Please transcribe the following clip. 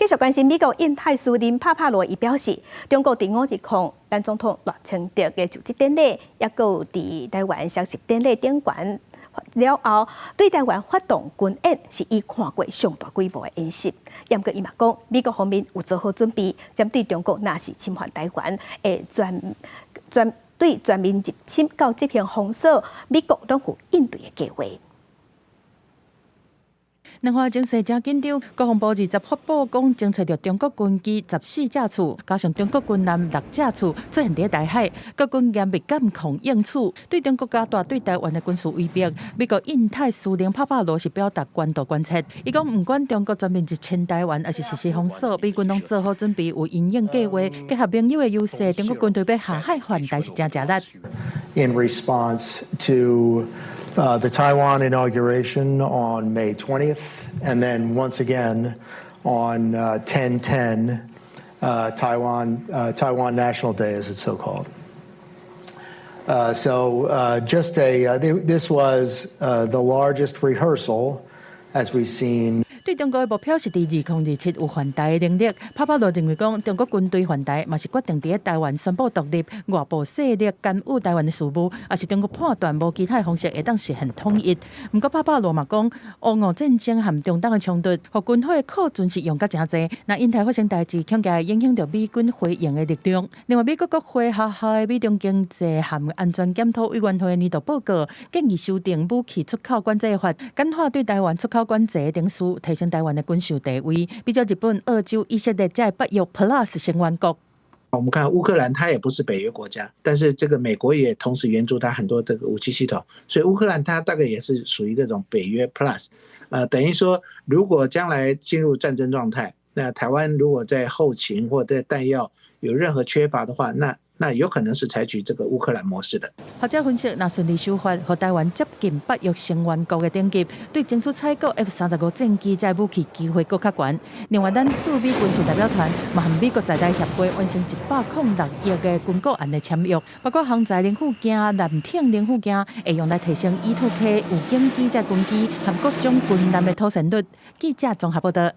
繼續關心美國印太司令帕帕羅伊表示，中國佇5月2咱總統賴清德的就職典禮，抑閣有佇臺灣雙十典禮頂懸了後，對臺灣發動軍演是伊看過上大規模的演習。毋過伊嘛講，美國方面有做好準備，針對中國若是侵犯臺灣，會全全對全面入侵到執行封鎖，美國攏有應對的計劃。兩岸情勢誠緊張，國防部二十發布講，偵測著中國軍機14架次，加上中國軍艦六架次出現佇台海，國軍嚴密監控應處，對中國加大對臺灣的軍事威逼。美國印太司令帕帕羅是表達關注關切，伊講毋管中國全面入侵臺灣，抑是實施封鎖，美軍攏做好準備，有因應計劃，結合盟友的優勢，中國軍隊欲下海犯台是誠食力。 In response to the Taiwan inauguration on May 20th, and then once again on 10/10, Taiwan National Day, as it's so called. So this was the largest rehearsal as we've seen. 對中國的目標是佇2027有犯台的能力。帕帕羅認為講，中國軍隊犯台嘛是決定佇台灣宣布獨立，外部勢力干預台灣的事務，抑是中國判斷無其他方式會當實現統一。毋過帕帕羅嘛講，烏俄戰爭和中東的衝突，予軍火的庫存是用甲誠濟。若印太發生代誌，恐驚會影響著美軍回應的力量。另外，美國國會轄下的美中經濟和安全檢討委員會年度報告建議修訂武器出口管制法，簡化對台灣出口管制的程序，提升台灣的軍售地位，比照日本、澳洲、以色列這北約 Plus 成員國。我們看烏克蘭，它也不是北約國家，但是這個美國也同時援助它很多這個武器系統，所以烏克蘭它大概也是屬於這種北約 Plus，等於說如果將來進入戰爭狀態，那台灣如果在後勤或在彈藥有任何缺乏的話，那有可能是採取這個烏克蘭模式的。學者分析，若順利修法，予台灣接近北約成員國的等級，對爭取採購 F-35戰機這武器機會閣較懸。另外，咱駐美軍事代表團嘛和美國在台協會完成106億的軍購案的簽約，包括航載零附件、艦艇零附件，會用來提升 E2K 預警機這軍機和各種軍艦的妥善率。記者綜合報道。